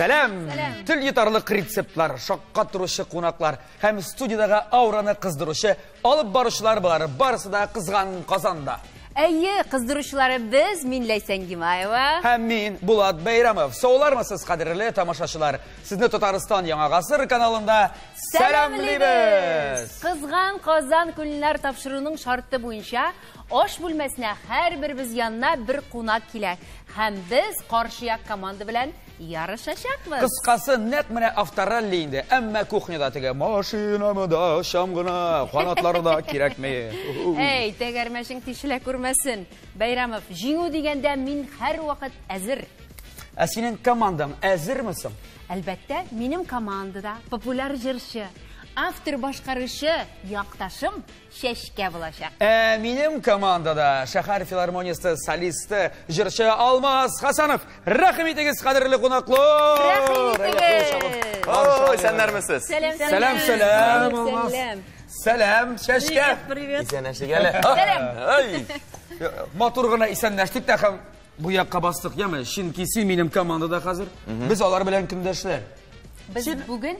Сәлам! Тел йотарлык рецептлар, шаккатыручы кунаклар һәм студиядәге аураны кыздыручы алып баручылар болар барысы да кызган Казанда. Әйе, кыздыручылары без, мин Ләйсән Гимаева. Һәм мин Булат Бәйрәмов. Саулармысыз, кадерле тамашачылар? Сезне Татарстан Яңа Гасыр каналында сәламлибез! Кызган Казан кулинар тапшыруның шарты буенча аш бүлмәсенә һәрберебез янына бер кунак килә. Һәм без каршы як команда белән ярышачакбыз. Кыскасы, нәкъ менә авторалли инде. Әмма кухняда теге машинамы да, очам гына, канатлары да кирәкми. Әй, тәгәрмәчең тишелә күрмәсен. Бәйрәмов, җиңү дигәндә мин һәрвакыт әзер. Ә синең командаң әзерме соң? Әлбәттә, минем командада популяр җырчы, автор башкаручы якташым Чәчкә булачак. Ә минем командада шәһәр филармониясе солисты, җырчы Алмаз Хасанов. Рәхим итегез, кадерле кунаклар! Рәхим итегез! Ой, исәннәрмесез? Сәлам, сәлам, сәлам, Алмаз. Сәлам, Чәчкә. Привет, привет. Исәнләшик әле. Сәлам. Ай. Матур гына исәнләштек тә һәм бу якка бастык, яме? Чөнки син минем командада хәзер. Без алар белән көндәшләр. Без бүген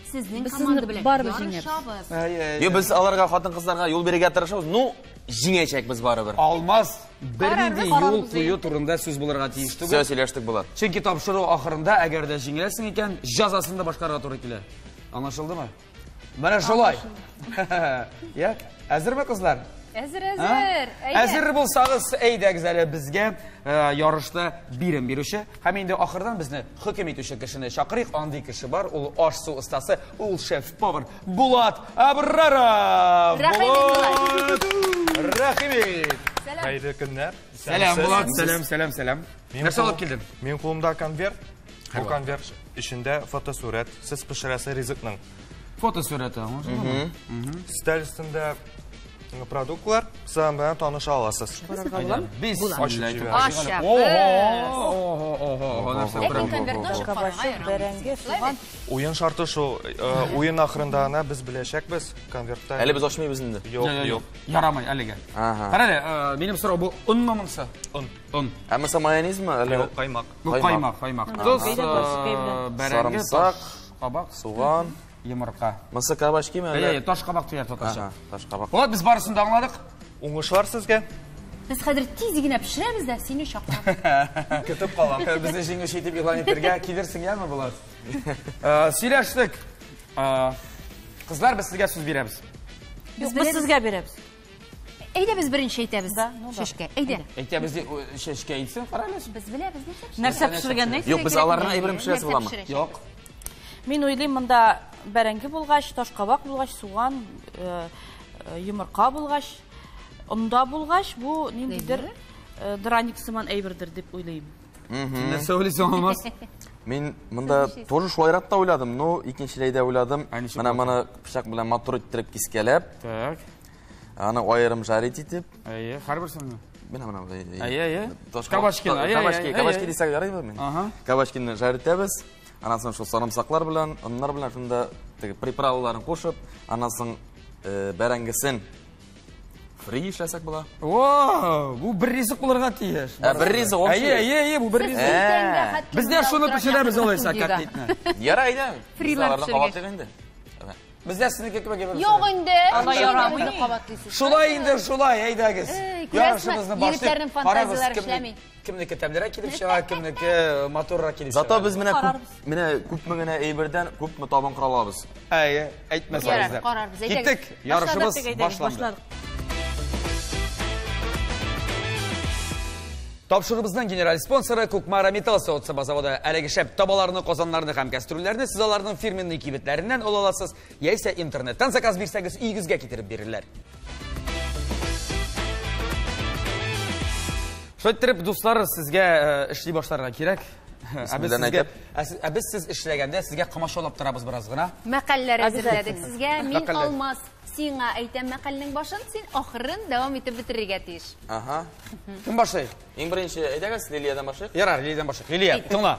сезнең Без команда сезне белән барыбер җиңәбез. ярышабыз. Юк, без аларга хатын-кызларга юл бирергә тырышабыз. Ну, җиңәчәкбез барыбер. Алмаз, бернинди Карарбыз, юл карарбыз кую турында сүз булырга тиеш Все, түгел. сөйләштек, Булат. Чөнки тапшыру ахырында, әгәр дә җиңеләсең икән, җәзасын да башкарырга туры килә. Аңлашылдымы? Менә шулай. Я, әзерме кызлар? Әзер, А? әзер. Әйдә. Әзер булсагыз, әйдәгез әле безгә ярышта бирем бирүче һәм инде ахырдан безне хөкем итүче кешене чакырыйк. Андый кеше бар, ул аш-су остасы, ул шеф-повар Булат Абраров. Рәхим ит, Булат! Рәхим ит. Сәлам. Хәерле көннәр. Сәлам, Булат, сәлам, сәлам, сәлам. Нәрсә алып килдең? Минем кулымда конверт. Бу конверт эчендә фотосурәт, сез пешерәсе ризыкның. Фотосурәте, аңлашылдымы? Өстәл өстендә продуктлар, сез аның белән таныша аласыз. Без Ачып җибәрәбез. Ашабыз. Ого, нәрсә Ләкин күрәм. конвертны ачып карарга Кабачок, ярамый. бәрәңге, суган. Уен шарты шул, уен ахырында гына без беләчәкбез конвертта. Әле без ачмыйбыз инде. Юк, юк. Ярамый әлегә. Ага. Кара әле, минем сорау бу онмы монысы? Он. Он. Ә монысы майонезмы? Әллә Юк, каймак. Бу Каймак. каймак, каймак. Тоз, Әйдә, башкай белән. бәрәңге, Сарымсак. таш кабак, суган? йомырка. Монысы кабачкимы Әйе, әллә? таш кабак дияр татарча. Ага, таш кабак. Булат, без барысын да аңладык. Уңышлар сезгә. Без хәзер тиз генә пешерәбез дә сине чакырабыз. Көтеп калам. Безне җиңүче итеп игълан итәргә килерсең, яме, Булат? Сөйләштек. Кызлар, без сезгә сүз бирәбез. Без сезгә бирәбез. Әйдә, без беренче әйтәбез. Да, ну да. Чәчкә, әйдә. Әйтәбез, чәчкә әйтсен, кара әле. Без беләбез нәрсә пешерәбез. Нәрсә пешергәнне әйтергә Юк, без кирәкми. аларның әйберен пешерәсе Нәрсә буламы? пешерәчәкбез? Юк. Мин уйлыйм, монда бәрәңге булгач, ташкабак булгач, суган, йомырка булгач, онда булгач, бу ниндидер драник сыман әйбердер дип уйлыйм. Нәрсә уйлыйсың, Алмаз? Мин монда тоже шулайрак та уйладым, но икенчеләй дә уйладым. Ә ничек Менә булды? моны пычак белән матур иттереп кискәләп, Так. аны аерым жарить итеп. Әйе, һәрберсен. Менә менә болай. Әйе, әйе. Ташкабак. Кабачкины, әйе, Кабачки, әйе, кабачки әйе. дисәк ярыймы мин? Ага. Кабачкины жарить итәбез. Аннан соң шул сарымсаклар белән, оннар белән шунда теге приправаларын кушып, аннан соң бәрәңгесен фри эшләсәк була. Вау, бу бер ризык булырга тиеш. Ә, бер ризык, вообще. Әйе, әйе, әйе, бу бер ризык. Иртәнгә хәтле Без дә шуны утырачакбыз пешерәбез алайса, студиядә. котлетны. Ярай, әйдә. Фрилар Без алардан пешергәч. кабатлыйк инде. Без дә сезнеке кебек әйбер Юк пешерәбез. инде. Алай ярамый. Безне кабатлыйсыз. Шулай инде, шулай, әйдәгез. Эй, күрәсезме, Ярышыбызны башлыйк. егетләрнең Карагыз, фантазияләре эшләми. Кемнеке тәмлерәк килеп чыга, кемнеке матуррак килеп чыга. Зато без менә күп, Карарбыз. менә күпме генә әйбердән күпме табын кора алабыз. Әйе, әйтмәсәгез Ярар, дә. карарбыз, әйдәгез. Киттек, ярышыбыз Башладык, әйдәгез, башланды. башладык. Тапшырубызның генераль спонсоры Кукмара Металл савыт-саба заводы. Әлеге шәп табаларны, казаннарны һәм кәстрүлләрне сез аларның фирменный кибетләреннән ала аласыз, яисә интернеттан заказ бирсәгез, өегезгә китереп бирерләр. Шулай иттереп, дуслар, сезгә эшли башларга кирәк. Ә без Бисмилләһ сезгә, әйтеп. ә без сез эшләгәндә сезгә комачаулап торабыз бераз гына. Мәкальләр әзерләдек сезгә. Мин Мәкальләр. Алмаз сиңа әйтәм мәкальнең башын, син ахырын дәвам итеп бетерергә тиеш. Ага. Кем башлый? Иң беренче, әйдәгез, Лилиядән башлыйк. Ярар, Лилиядән башлыйк. Лилия, тыңла.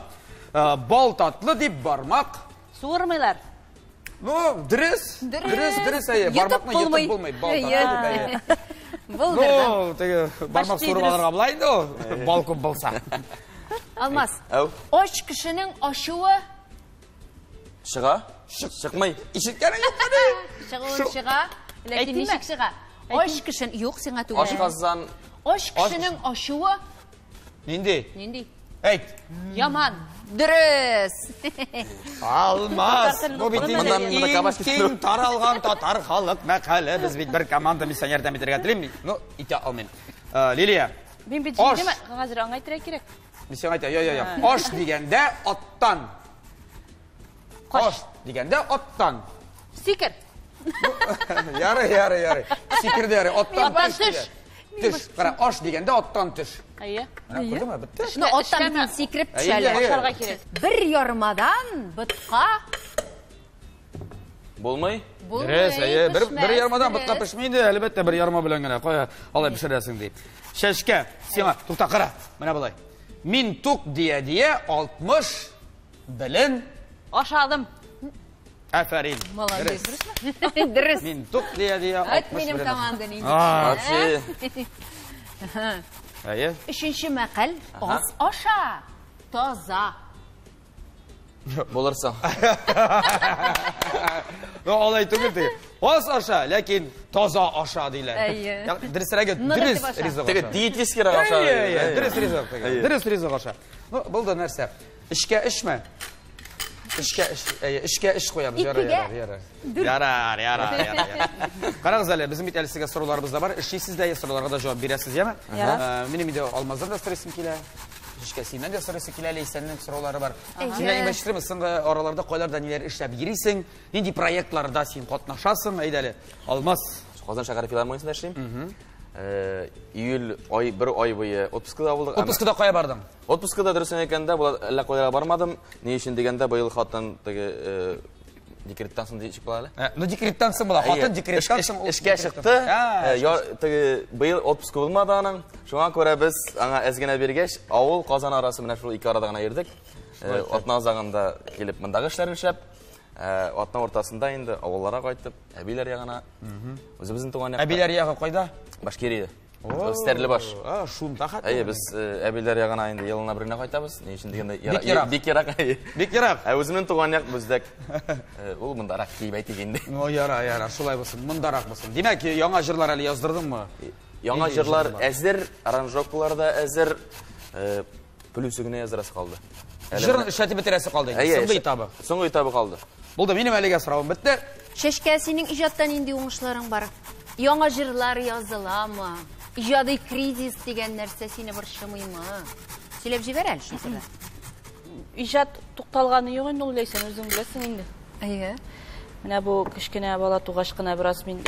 Бал татлы дип бармак. Суырмыйлар. Ну, дөрес. Дөрес. Дөрес, дөрес, әйе. Йотып Бармакны йотып булмый. булмый. Бал татлы Әйе. дип, әйе. Булдырдың. Ну, теге бармак Почти суырып дөрес. алырга була инде ул. Бал күп булса. Алмаз. Әү. Ач кешенең ачуы Чыга? Чыкмый. Ишеткәнең юкмыни? чыгуын чыга, ләкин ничек чыга? Ач кешен, юк, сиңа түгел. Ашказан. Ач кешенең ачуы Нинди? нинди? Әйт. Яман. Дөрес. Алмаз. Бу бит инде Моннан монда иң кабаш киң таралган татар халык мәкале. Без бит бер команда мин сиңа ярдәм итәргә телим. Ну, итә алмыйм. Лилия. Мин бит Аш. җиңдем, хәзер аңа әйтергә кирәк. Мин сиңа әйтәм, я, я, я. Аш дигәндә аттан. Аш дигәндә аттан. Сикер. Ярый, ярый, ярый. Сикерде ярый. Аттан Аттан төш. төш. дигән. Төш. Кара, аш дигәндә аттан төш. Әйе. Менә күрдеңме? Бетте. Ну, аттан бит сикереп Әйе, төшә әле. әйе. Ашарга кирәк. Бер ярмадан ботка Булмый? булмый. Дөрес, әйе. Бер, бер пешмәс, ярмадан ботка дөрес. пешми инде, әлбәттә, бер ярма белән генә. Кая алай пешерәсең ди. Чәчкә, сиңа, тукта, кара. Менә болай. Мин тук дия-дия 60 белен Ашадым. афәрин. Молодец. Дөрес. Дөрес. Мин тук дия-дия Әйт 60 минем белен. команда нинди. Вообще. Әйе. Өченче мәкаль аз аша, таза. Булырсың. Ну, алай түгел теге. Аз аша, ләкин таза аша диләр. Әйе. Ягъни, Дөресрәге, Нык дөрес итеп аша. ризык Теге аша. диетический рак аша. Әйе, әйе, дөрес ризык теге. Әйе. Дөрес ризык аша. Ну, булды нәрсә. Эшкә эшме? Эшкә эш, әйе, эшкә эш куябыз. Ярар, Икегә ярар, ярар. Ярар, ярар, ярар. ярар. Карагыз әле, безнең бит әле сезгә сорауларыбыз да бар. Эшлисез дә, сорауларга да җавап бирәсез, яме? Ярар. Минем инде Алмаздан да сорыйсым килә. Эшкә синнән дә сорыйсы килә, Ләйсәннең сораулары бар. Синнән иң беренче соңгы араларда кайларда ниләр эшләп йөрисең, нинди проектларда син катнашасың, әйдә әле. Алмаз. Казан шәһәре филармониясендә эшлим. Июль ай, бер ай буе отпускада булдык. Отпускада кая бардың? Отпускада дөресен әйткәндә, була әллә кайларга бармадым. Ни өчен дигәндә, быел хатын теге декреттан соң ничек була әле? Ну, декреттан соң була. Хатын декреттан соң ул Эшкә декреттан. чыкты. А, Теге быел отпуск булмады аның. Шуңа күрә без аңа әз генә биргәч, авыл Казан арасы менә шул ике арада гына йөрдек. Атна азагында килеп мондагы эшләрне эшләп, атна уртасында инде авылларга кайтып, әбиләр ягына, үзебезнең туган якка. Әбиләр ягы кайда? Башкирия. Стәрлебаш. А, шунда хәтта. Әйе, без әбиләр ягына инде елына бер генә кайтабыз. Ни өчен дигәндә, Бик ерак. Бик ерак. әйе. Бик ерак. Ә үземнең туган як Бүздәк. Ул мондарак дип әйтик инде. Ну, яра, яра, шулай булсын, мондарак булсын. Димәк, яңа җырлар әле яздырдыңмы? Яңа Нинди җырлар җырлар? әзер, аранжировкалар да әзер. Плюсы генә яздырасы калды. Әле Җырын менә- эшләтеп бетерәсе калды инде. Әйе, Соңгы этабы. Соңгы этабы калды. Булды, минем әлегә соравым бетте. Чәчкә, синең иҗатта нинди уңышларың бар? Яңа җырлар языламы? Иҗади кризис дигән нәрсә сине борчымыймы? Сөйләп җибәр әле шул турыда. Иҗат тукталганы юк инде ул, Ләйсән, үзең беләсең инде. Әйе. Менә бу кечкенә бала тугач кына бераз мин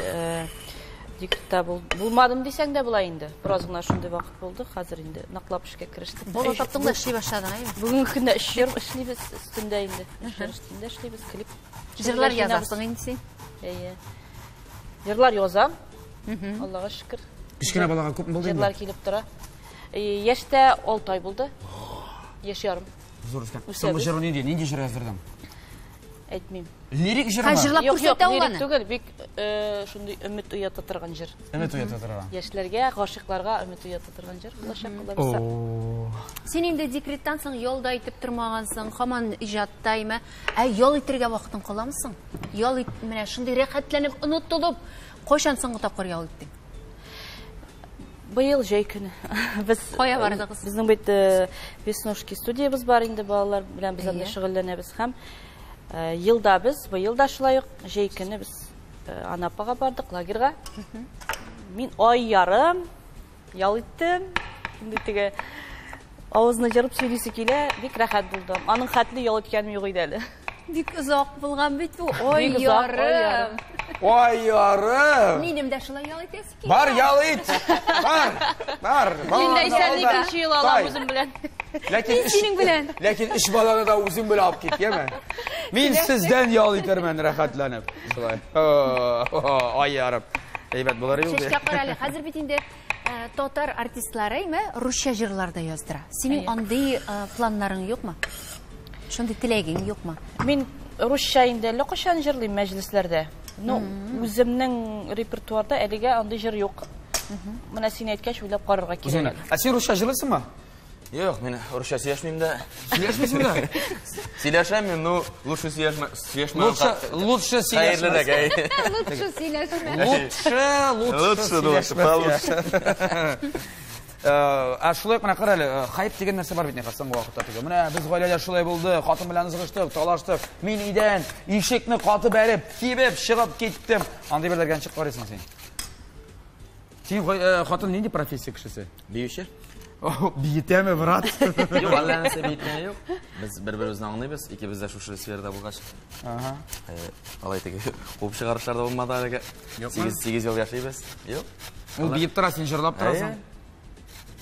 декретта булмадым дисәң дә була инде. Бераз гына шундый вакыт булды, хәзер инде ныклап эшкә керештек. Бала таптың да эшли башладың, әйеме? Бүгенге көндә өч җыр эшлибез өстендә инде. Өч җыр өстендә эшлибез, клип. Җырлар җыйнабыз. язасың инде син. Әйе. Җырлар язам. Аллага шөкер. Кечкенә балага күпме булды инде? Җырлар килеп тора. Яшьтә 6 ай булды. Яшь ярым. Зур үскән. Үсәбез. Соңгы җыры нинди? Нинди җыр яздырдың? Әйтмим. Лирик җырмы? Ха, җырлап Юк, юк, күрсәтә ул лирик аны. түгел, бик шундый өмет уята торган җыр. Өмет уята торган. Яшьләргә, гашыйкларга өмет уята торган җыр булачак, Алла бирсә. Син инде декреттан соң ял да итеп тормагансың, һаман иҗатта име? Ә ял итәргә вакытың каламы соң? Ял ит, менә шундый рәхәтләнеп, онытылып, кайчан соңгы тапкыр ял иттең? Быел җәй көне. Без Кая бардыгыз? Безнең бит Веснушки студиябез бар инде, балалар белән без анда Әйе. шөгыльләнәбез һәм елда без, быел да шулай ук җәй көне без Анапага бардык, лагерьга. Мин ай ярым ял иттем. Инде теге авызны җырып сөйлисе килә, бик рәхәт булды. Аның хәтле ял иткәнем юк иде әле. Бик озак булган бит бу. Ай Бик озак, ай ярым. Ай ярым. Минем дә шулай ял итәсе килә. Бар ял ит. Бар. Бар. Мин дә исән икенче ел алам Тай. үзем белән. Ләкин Мин синең белән. Ләкин өч баланы да үзем белән алып кит, яме? Мин сездән ял итермен рәхәтләнеп. Шулай. Ай ярым. Әйбәт булыр юк. Чәчкә кара әле, хәзер бит инде татар артистлары име русча җырлар да яздыра. Синең андый планнарың юкмы? Шундый теләгең юкмы? Мин русча инде әллә кайчан җырлыйм мәҗлесләрдә. Ну, үземнең репертуарда әлегә андый җыр юк. Менә син әйткәч уйлап карарга Үзеңне. кирәк. Ә син русча җырлыйсыңмы? Юк, мин русча сөйләшмим дә. Сөйләшмисеңме дә? Сөйләшәм мин, ну, лучше сөйләшмә, сөйләшмә. Лучше, лучше Хәерлерәк, сөйләшмә. әй. Лучше сөйләшмә. Лучше, лучше Лучше, лучше, получше. Ә шулай ук менә кара әле, хайп дигән нәрсә бар бит инде соңгы вакытта теге. Менә без гаиләдә шулай булды, хатын белән ызгыштык, талаштык. Мин өйдән ишекне каты бәреп, тибеп чыгып киттем. Андый берләргә ничек карыйсың син? Син хатын нинди профессия кешесе? Биюче. Биетәме, брат? Юк, әллә нәрсә биеткәне юк. Без бер-беребезне аңлыйбыз, икебез дә шушы сферада булгач. Ага. Алай теге куып чыгарышлар да булмады әлегә. Юкмы? 8 ел яшибез. Юк. Ул биеп тора, син җырлап торасың. Әйе.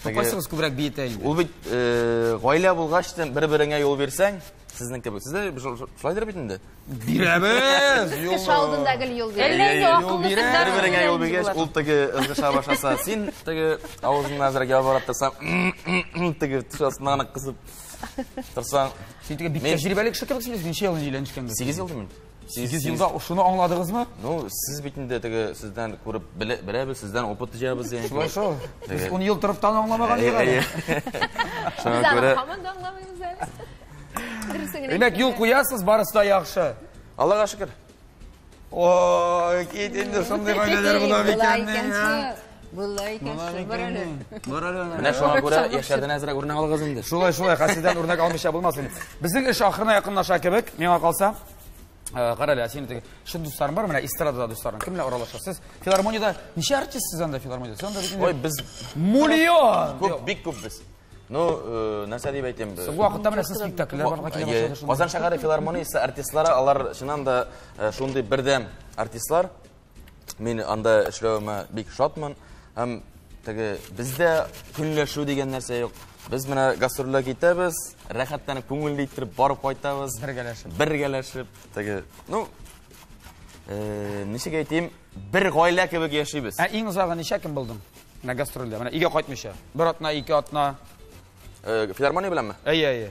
Теге- Кайсыгыз күбрәк биетә инде? Ул бит гаилә булгач, бер-береңә юл бирсәң, сезнең кебек. Сездә шулайдыр бит инде. Бирәбез! Кеше алдында гел юл бирә. Әллә инде Юл акыллы бирә. кызлар Бер-береңә юл биргәч, ул теге ызгыша башласа, син теге авызыңны әзрәк ябарап торсаң, теге теш астына гына кысып торсаң. Син теге бик Мин- тәҗрибәле кеше кебек син, ничә ел өйләнешкәнгә? 8 ел димин. 8 елда шуны аңладыгызмы? Ну, сез бит инде теге сездән күреп беләбез, сездән опыт җыябыз дигән. Шулай шул. Без Теге- 10 ел торып та аңламаган идек әле. Шуңа Без аны күрә һаман да аңламыйбыз әле. Дөресен генә Димәк, юл куясыз, барысы да яхшы. Аллага шөкер. Ой, кит инде шундый гаиләләр була Була микән? икән шул. Була икән шул. Бар әле. Бар әле. Менә шуңа күрә яшьләрдән әзрәк үрнәк алыгыз инде. Шулай, шулай, хәсидән үрнәк алмыйча булмас инде. Безнең эш ахырына якынлаша кебек, миңа калса. Кара әле, синең теге чын дусларың бар, менә эстрадада дусларың. Кем белән аралашасыз? Филармониядә ничә артист сез анда филармониядә? Сез анда бит инде Ой, без миллион! күп, бик күп без. Ну, нәрсә дип әйтим? Соңгы вакытта менә сез спектакльләр барлыкка килә башлады шунда. Казан шәһәре филармониясе артистлары, алар чыннан да шундый бердәм артистлар. Мин анда эшләвемә бик шатмын. Һәм теге бездә көнләшү дигән нәрсә юк. Без менә гастрольгә китәбез, рәхәтләнеп, күңелле иттереп барып кайтабыз. Бергәләшеп. Бергәләшеп, теге, ну, ничек әйтим, бер гаилә кебек яшибез. Ә иң озагы ничә көн булдың? Менә гастрольдә, менә өйгә кайтмыйча. Бер атна, ике атна. Филармония беләнме? Әйе, әйе.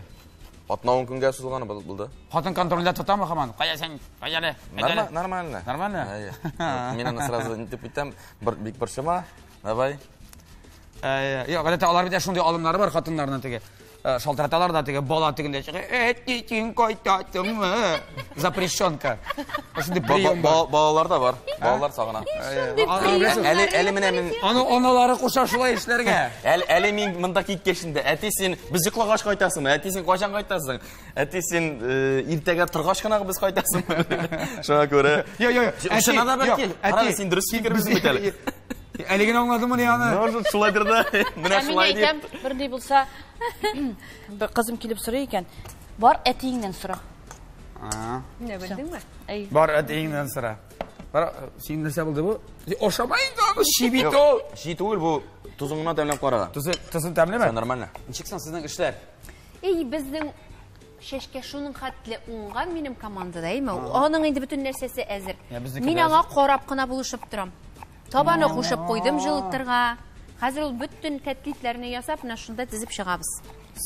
Атна 10 көнгә сузылганы булды. Хатын контрольдә тотамы һаман? Кая син? Кая әле? Әйдә әле. Нормально. Нормально? Әйе. Мин аны сразу нитеп үтәм, бик борчыма. Давай. Әйе. Юк, гадәттә алар бит шундый алымнары бар хатыннарның теге. Шалтыраталар да теге бала тегендә чыгып, әти, син кайтасыңмы? Запрещенка. Шундый прием бар. Балалар да бар. Балалар сагына. Әле, әле менә мин Аны аналары куша шулай эшләргә. Әле, әле мин монда киткәч инде. Әти, син без йоклагач кайтасыңмы? Әти, син кайчан кайтасың? Әти, син иртәгә торгач кына без кайтасыңмы? Шуңа күрә. Йо, йо, йо. Чыннан да бәлки. Кара, син дөрес фикер бит әле. Әле генә аңладыммы ни аны? Ну, шулайдыр да. Менә Ә мин шулай дип. әйтәм, бер ни булса, бер кызым килеп сорый икән. Бар әтиеңнән сора. Менә белдеңме? Әй. Бар әтиеңнән сора. Бар, син нәрсә булды бу? Ашамай инде аны, щи бит ул. Щи түгел бу, тузын гына тәмләп кара. Тузы, тузын тәмлеме? Всё нормально. Ничек соң сезнең эшләр? Эй, безнең чәчкә шуның хәтле уңган минем командада, әйме? Аның инде бөтен нәрсәсе әзер. Я, безнеке Мин дә аңа әзер. карап кына булышып торам. Табаны кушып куйдым җылытырга. Хәзер ул бөтен кәтлитләрне ясап, менә шунда тезеп чыгабыз.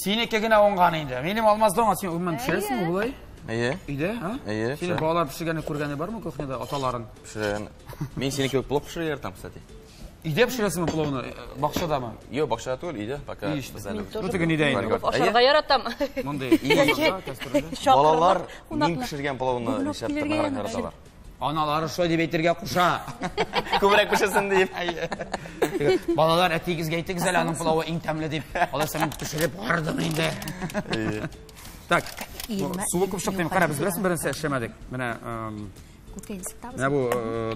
Синеке генә уңган инде. Минем алмазда уңган. Син гомумән пешерәсеңме болай? Әйе. Өйдә, а? Әйе, Синең пешерәм. балалар пешергәнне күргәне бармы кухняда, аталарын? Пешерәм. Мин синеке кебек плов пешерергә яратам, кстати. Өйдә пешерәсеңме пловны? Бакчадамы? Юк, бакчада түгел, өйдә. Пока Өй эчендә. без әле. Ну, теге нидә инде? Бар, бар. Ашарга яратам. Мондый. Балалар Кунаклар. мин пешергән пловны Бүген үк нишләп килергә тырнаграк янә. яраталар. Аналары шулай дип әйтергә куша. Күбрәк пешерсен дип. Балалар, әтиегезгә әйтегез әле, аның пылавы иң тәмле дип. Алайса мин пешереп бардым инде. Так, Иелмә. суы күп чыкты. Кара, без беләсең, беренче эшләмәдек. Менә, Күкәйне сытабыз. менә бу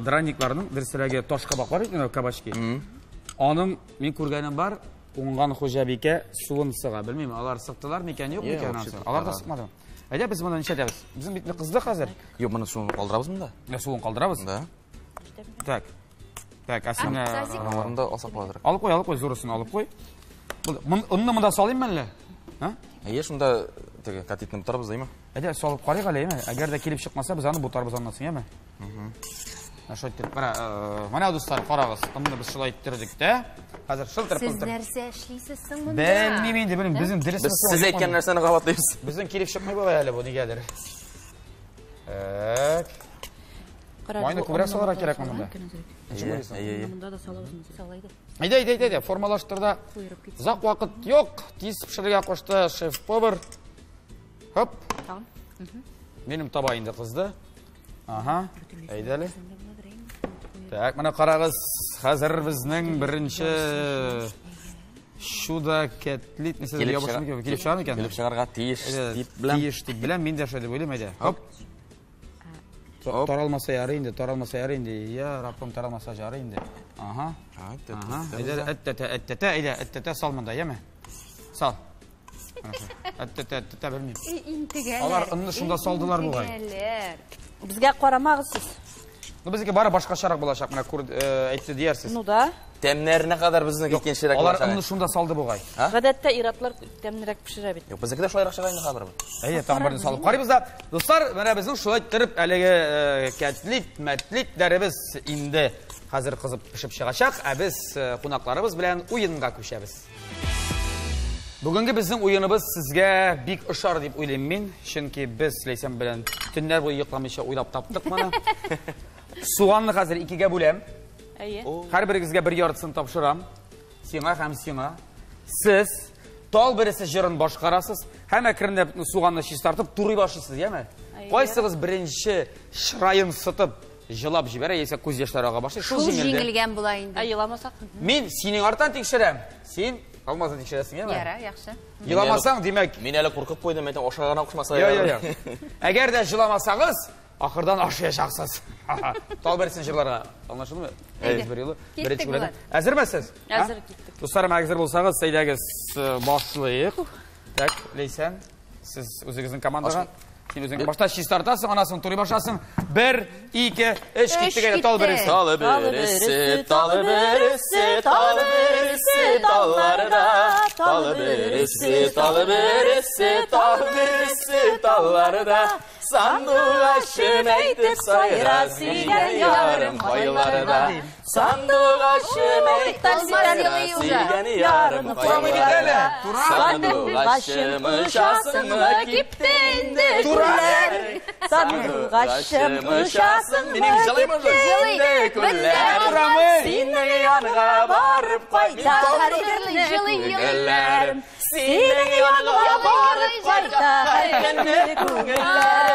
драникларның дөресрәге таш кабак бар бит, менә кабачки. Аның мин күргәнем бар, уңган хуҗабикә суын сыга. Белмим, алар сыктылар микән, юк Юк, микән вообще анысы? Алар да сыкмады. Әйдә, без моны ничә әйтәбез? Безнең бит кызды хәзер. Юк, моны суын калдырабыз монда. Менә суын калдырабыз. Да. Так. Так, ә син, Тазик. Аналарын да алсак буладыр. алып куй, алып куй, зурысын алып куй. Булды. Онны монда салыйммы әллә? Һа? Әйе, шунда теге кәтитне бутарбыз, әйме? Әйдә, салып карыйк әле, әйме? Әгәр дә килеп чыкмаса, без аны бутарбыз аннан соң, әйме? Менә шулай иттереп, менә, менә дуслар, карагыз. Онны без шулай иттердек тә. Хәзер шылтыр Сез пылтыр. нәрсә эшлисез соң монда? Белмим инде, белмим. Безнең дөрес Без сез әйткән нәрсәне кабатлыйбыз. Безнең килеп чыкмый бугай әле бу, нигәдер. Так. Майны күбрәк салырга кирәкме монда? Әйе. Монда да салабыз. Әйдә, әйдә, әйдә, формалаштыр да. Озак вакыт юк. Тиз пешерергә кушты шеф-повар. Хоп. Минем таба инде кызды. Ага. Әйдә әле. Так, менә карагыз, хәзер безнең беренче чудо кәтлит нәрсә ябышмы икән? Килеп чыгар микән? Килеп чыгарга тиеш дип беләм. Тиеш дип беләм, мин дә шулай дип уйлыйм, әйдә. Хоп. Таралмаса ярый инде, таралмаса ярый инде. Я, Раббым, таралмаса ярый инде. Ага. Ага. Әйдә, әттәтә, әттәтә, әйдә, әттәтә сал монда, яме? Сал. Әттәтә, әттәтә, белмим. Интегәләр. Алар онны шунда салдылар бугай. Интегәләр. Безгә карамагыз сез. Ну, безнеке бары башкачарак булачак, менә күр, әйтте диярсез. Ну да. Тәмнәренә кадәр безнеке икенчерәк Алар булачак. онны шунда салды бугай. Гадәттә ир-атлар тәмнерәк пешерә бит. Юк, безнеке дә шулайрак чыга инде хәзер. Әйе, тагын берне салып карыйбыз да. Дуслар, менә безнең шулай иттереп әлеге кәтлит, мәтлитләребез инде хәзер кызып пешеп чыгачак, ә без кунакларыбыз белән уенга күчәбез. Бүгенге безнең уеныбыз сезгә бик ошар дип уйлыйм мин, чөнки без Ләйсән белән төннәр буе йокламыйча уйлап таптык моны. Суганны хәзер икегә бүләм. Әйе. Һәрберегезгә бер яртысын тапшырам. Сиңа һәм сиңа. Сез тал бересе җырын башкарасыз һәм әкренләп суганны чистартып турый башлыйсыз, яме? Кайсыгыз беренче чыраен сытып җылап җибәрә, яисә күз яшьләре ага башлый, шул Шул җиңелде. җиңелгән була инде. Ә еламасак? Мин синең арттан тикшерәм. Син Алмазны тикшерәсең, яме? Яра, яхшы. Еламасаң, димәк, Мин әле куркып куйдым, әйтәм, ашарга гына кушмаса. Я, я, я. Әгәр дә җыламасагыз, ахырдан ашаячаксыз. Тал берсен җырларга. Аңлашылдымы? Әйдә. Бер юлы. Киттек, Беренче бүләк. Булат. Әзерме сез? Әзер киттек. Дусларым, әзер булсагыз, әйдәгез башлыйк. Так, Ләйсән, сез үзегезнең командага. Син үзең башта чистартасың, анасын турый башласың. 1 2 3 киттек әйдә, тал бересе. Тал бересе, тал бересе, тал бересе, талларда. Тал бересе, тал бересе, тал бересе, талларда. Сандугачым әйтеп сайра сөйгән ярым кайларда. Сандугачым әйтеп сайра сөйгән ярым кайларда. Сандугачым очасыңмы Кипте инде. Тура! Сандугачым очасыңмы? Минем җылыймы уже? Җылый. Күлләр. Турамый. Синең янга барып кайта Җылый, җылый. Күңелләрем синең янга барып кайта һәркөнне күңелләрем.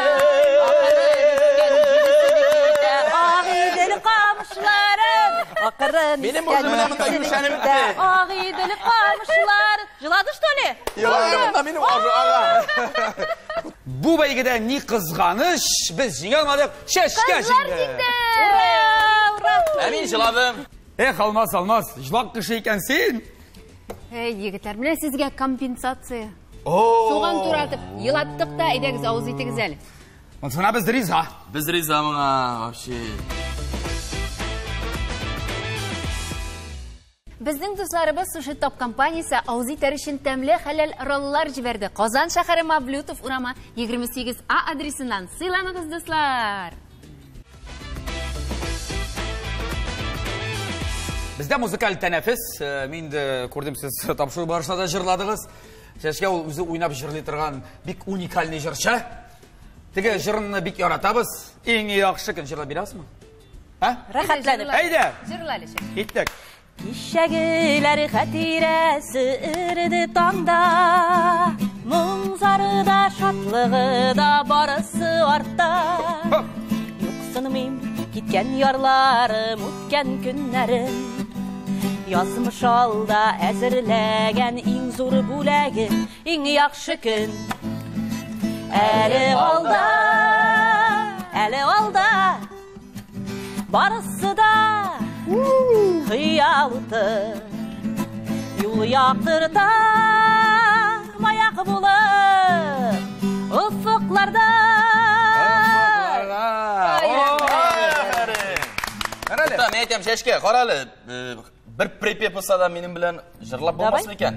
Агыйдел камышларын, акрын Минем уже менә монда юшәнеп бетте. Агыйдел камышларын. Җылады, что ли? Елай, минем ага. Бу бәйгедә ни кызганыч, без җиңә алмадык, Чәчкә Кызлар җиңде. җиңде. Ура, ура. Ә мин җыладым. Эх, Алмаз, Алмаз, җылак кеше икән син. Эй, егетләр, менә сезгә компенсация. Суган туратып, елаттык та, әйдәгез авыз итегез әле. Монсына без риза. Без риза моңа вообще. Безнең дусларыбыз Суши Топ компаниясе авыз итәр өчен тәмле хәләл роллар җибәрде. Казан шәһәре Мавлютов урамы 28А адресыннан. Сыйланыгыз, дуслар! Бездә музыкаль тәнәфес. Мин дә күрдем, сез тапшыру барышында да җырладыгыз. Чәчкә ул үзе уйнап җырлый торган бик уникальный җырчы. Теге җырны бик яратабыз. Иң яхшы көн җырлап бирәсезме? Ә? Рәхәтләнеп. Әйдә! Җырла әле, Чәчкә. Киттек. Кичәгеләр хатирәсе эрде таңда, моң зары да, шатлыгы да барысы артта. Юксынмыйм киткән ярларым, үткән көннәрем. Язмыш алда әзерләгән иң зур бүләге, иң яхшы көн. Әле алда, әле алда, барысы да хыял уты. Юл яктырта маяк булып офыкларда. Карале. Мин әйтәм, Чәчкә, карале, бер припев булса да минем белән җырлап Давай. булмас микән?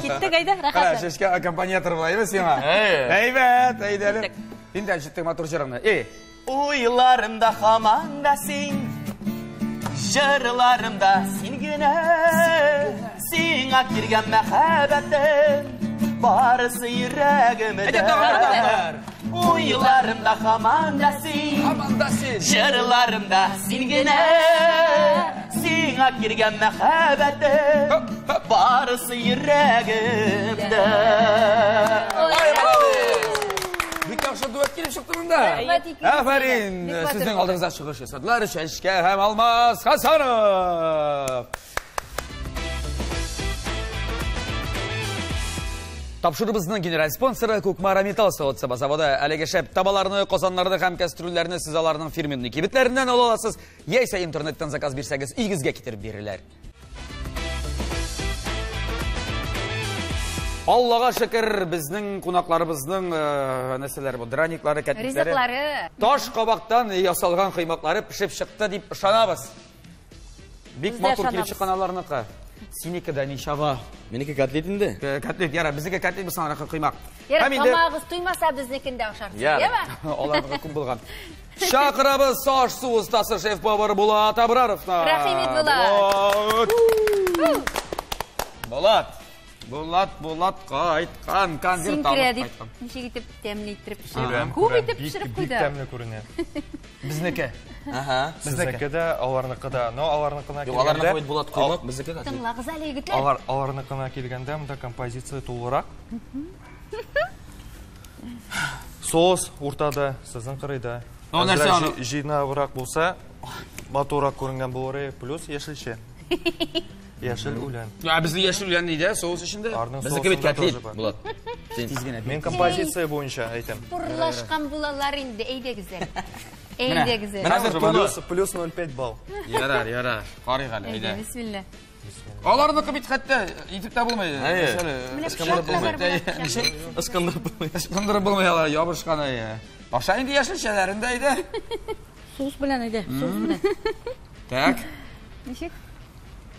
Киттек, әйдә, Кара, рәхәтлән. Чәчкә аккомпаниатор була, әйбәт сиңа. Әйбәт, әйдә әле. Инде ишеттек матур җырыңны. Эй, Уйларымда һаман да син, җырларымда син генә, сиңа килгән мәхәббәтем, барысы йөрәгемдә. Әйдә, тагын бер тапкыр. Уйларымда һаман да син. Һаман да син. Җырларымда син генә. Сиңа килгән мәхәббәтем барысы йөрәгемдә. Ай, молодец! Бик яхшы дуэт килеп чыкты монда. Рәхмәт икегезгә дә. Афәрин! Бик матур. Сезнең алдыгызда чыгыш ясадылар Чәчкә һәм Алмаз Хасанов. Тапшыруыбызның генераль спонсоры Кукмара Металл савыт-саба заводы. Әлеге шәп табаларны, казаннарны һәм кәстрүлләрне сез аларның фирменный кибетләреннән ала аласыз, яисә интернеттан заказ бирсәгез, өегезгә китереп бирерләр. Аллага шөкер, безнең кунакларыбызның нәрсәләр бу, драниклары, кәтлитләре. Ризыклары. Таш кабактан ясалган коймаклары пешеп чыкты дип ышанабыз. Бик Без дә матур килеп ышанабыз. чыккан аларныкы. Синеке дә ничава. Минеке котлет инде. Котлет, яра, безнеке котлет булса, аныкы коймак. Ярар, Һәм инде тамагыгыз туймаса, безнекен дә ашарсыз, Ярар. яме? Аларныкы күп булган. Чакырабыз аш-су остасы шеф-повар Булат Абраровны. Рәхим ит, Булат. Булат. Булат. Булат, Булат кайткан, конверт Син алып керә дип, кайткан. ничек итеп тәмле иттереп пешереп. Күрәм, Күп күрәм, итеп бик- пешереп бик куйды. тәмле күренә. Безнеке. Ага. Сезнеке дә, аларныкы да. Но аларныкына Юк, аларныкы килгәндә бит Булат коймак, безнеке котлет. Тыңлагыз әле, егетләр. Алар аларныкына килгәндә монда композиция тулырак. Соус уртада, сезнең кырыйда. Ну, нәрсә Әзрәк аны? җыйнабрак булса, матуррак күренгән булыр иде, плюс яшелчә. Яшел үлән. Ya безнең яшел үлән нидә, соус эчендә? Аларның Безнеке бит соусында котлет, тоже бар. Булат. Син Тиз генә. Мин композиция буенча әйтәм. Пурлашкан булалар инде, әйдәгез әле. Әйдәгез әле. Хәзер тулы. Плюс, плюс 0,5 балл. Ярар, ярар. Карыйк әле, Әйдә, әйдә. бисмилла. Аларныкы бит хәтта итеп тә булмый. Әйе. Менә Ычкындырып пычак та бар, булмый. менә пычак. Ычкындырып булмый. Ычкындырып булмый алар, ябышкан әйе. Аша инде яшелчәләрен дә әйдә. Соус белән әйдә, соус белән. Так. Ничек?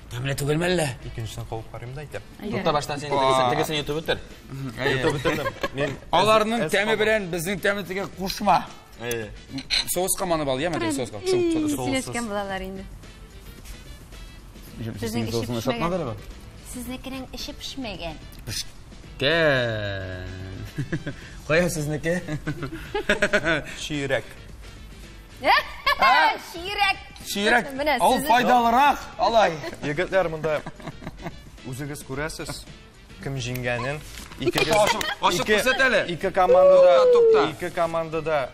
Тәмле түгелме әллә? Икенчесен кабып карыйм да әйтәм. Тукта баштан син тегесен йотып бетер. Йотып бетердем. Мин Аларның әз тәме кабам. белән безнең тәмне теге кушма. Әйе. Соуска манып ал, яме теге соуска. Сөйләшкән булалар инде. Сезнең эше пешмәгән. Сезнекенең эше пешмәгән. Пешкән. Кая сезнеке? Чирәк. Чирәк. Чирәк. Менә Ул сезнең- файдалырак, алай. Егетләр, монда үзегез күрәсез, кем җиңгәнен. Икегез Ашып- ашып күрсәт әле. Ике командада, Тукта, тукта. ике командада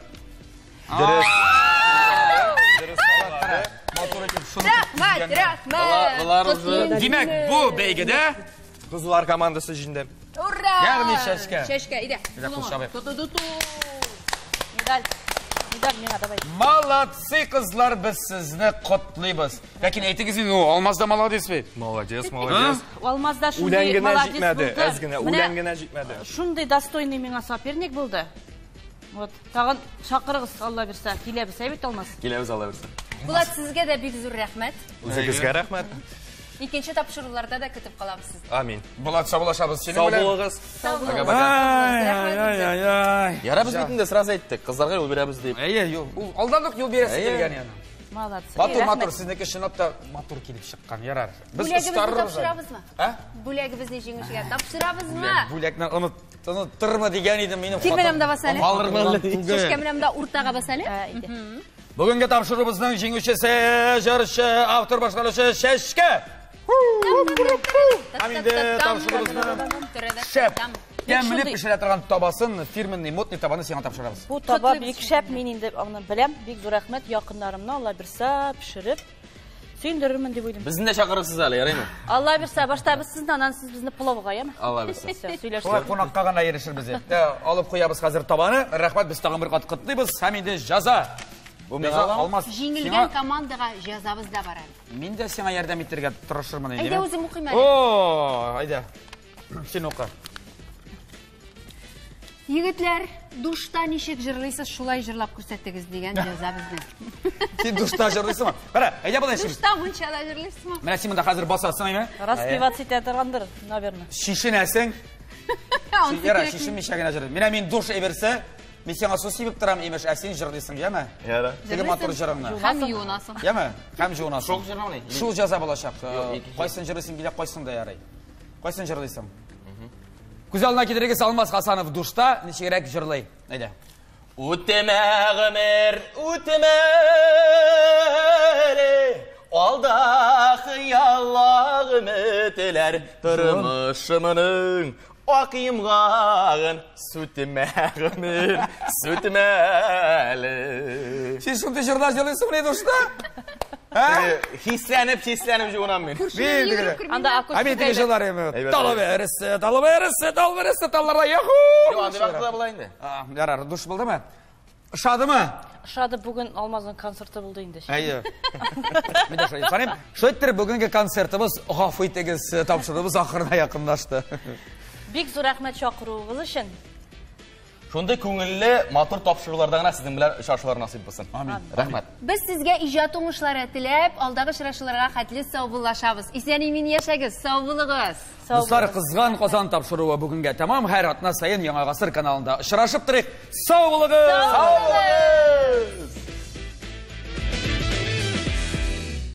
дөрес. Дөрес сайлады. Матур итеп шуны Рәхмәт, рәхмәт. Болар уже Димәк, бу бәйгедә Кызлар командасы җиңде. Ура! Ягъни Чәчкә. Чәчкә, әйдә. Әйдә, кул чабыйк. Ту-ту-ту-ту. Медаль. Медаль миңа давай. Молодцы, кызлар, без сезне котлыйбыз. Ләкин әйтегез инде, ул Алмаз да молодец бит. Молодец, молодец. Алмаз да Үлән шундый генә молодец җитмәде, булды. әз генә, Менә үлән генә җитмәде. Шундый достойный миңа соперник булды. Вот, тагын чакырыгыз, Алла бирсә, киләбез, әйбәт Алмаз. киләбез ала бирсә. Булат, сезгә дә бик зур рәхмәт. Үзегезгә рәхмәт. Икенче тапшыруларда да көтеп калабыз сезне. Амин. Булат, саубуллашабыз синең Сау белән. булыгыз. Сау булыгыз. Ай, Рәхмәт ай, бик зур. ай, ай. Яра без бит инде сразу әйттек, кызларга юл бирәбез дип. Әйе, юл. Ул алдан ук юл бирәсе Әйе. килгән яны. Молодцы. Матур, Рәхмәт. матур, сезнеке чынлап та матур килеп чыккан, ярар. Без Бүләгебезне остарырбыз әле. тапшырабызмы? Ә? Бүләгебезне җиңүчегә тапшырабызмы? Бүләкне оныттырма дигән идем минем Кил менә монда бас әле. Алырмы әллә Чәчкә түгел. менә монда уртага бас әле. Әйдә. Бүгенге тапшыруыбызның җиңүчесе, җырчы, автор башкаручы Чәчкә. Һәм инде тапшыруыбызның шәп, тәмле пешерә торган табасын, фирменный модный табаны сиңа тапшырабыз. Бу таба бик шәп, мин инде аны беләм, бик зур рәхмәт якыннарымны Алла бирсә, пешереп сөендерермен дип уйлыйм. Безне дә чакырырсыз әле, ярыймы? Алла бирсә, башта без сезне, аннан сез безне пылауга, яме? Алла бирсә. Всё, Шулай сөйләштек. кунакка гына ирешербез. Алып куябыз хәзер табаны. Рәхмәт, без тагын бер кат котлыйбыз. Һәм инде җаза. Бу Җаза миңа Алмаз. Җиңелгән сиңа- командага җазабыз да бар әле. Мин дә сиңа ярдәм итәргә тырышырмын инде. Әйдә үзем укыйм әле. О, әйдә. Син укы. Егетләр, душта ничек җырлыйсыз, шулай җырлап күрсәтегез дигән җаза безнең. Син душта җырлыйсыңмы? Кара, әйдә болай эшлибез. Душта мунчада җырлыйсызмы? Менә син монда хәзер басасың, әйме? Распеваться итә торгандыр, наверное. Шишенәсең. Ансы Яра, кирәкми. шишенмичә генә җырлый. Менә мин душ әйберсе, мин сиңа су сибеп торам, имеш, ә син җырлыйсың, яме? Яра. Теге матур җырыңны. Һәм юынасың. Яме? Һәм жуынасың. Шул җырламый. Шул җаза булачак. Юк, икенче. Кайсын җырлыйсың килә, кайсын да ярый. Кайсын җырлыйсың? Күз алдына китерегез, Алмаз Хасанов душта ничегрәк җырлый. Әйдә. Үтемә гомер, үтемә әле, алда хыяллар, өметләр, тормышымның ак йомгагын сүтемә гомер, сүтемә әле. Син шундый җырлар җырлыйсыңмыни душта? Хисләнеп, хисләнеп җуынам мин. Мин теге. Анда Ә мин теге акустика. җырлар эме. Әйбәт, Талы берсе, талы берсе, тал берсе, талларда яху. Юк, андый вакытта була инде. А, Ярар, душ булдымы? Ошадымы? Ошады, бүген Алмазның концерты булды инде. Әйе. Мин дә шулай саныйм. Шулай иттереп, бүгенге концертыбыз, гафу итегез, тапшыруыбыз ахырына якынлашты. Бик зур рәхмәт чакыруыгыз өчен. Шундый күңелле, матур тапшыруларда гына сезнең белән очрашулар насыйп булсын. Амин. Рәхмәт. Без сезгә иҗат уңышлары теләп, алдагы очрашуларга хәтле саубуллашабыз. Исән-имин яшәгез, сау булыгыз. Сау Дуслар, булыгыз. Кызган Казан тапшыруы бүгенгә тәмам. Һәр атна саен Яңа Гасыр каналында очрашып торыйк. Сау булыгыз! Сау булыгыз!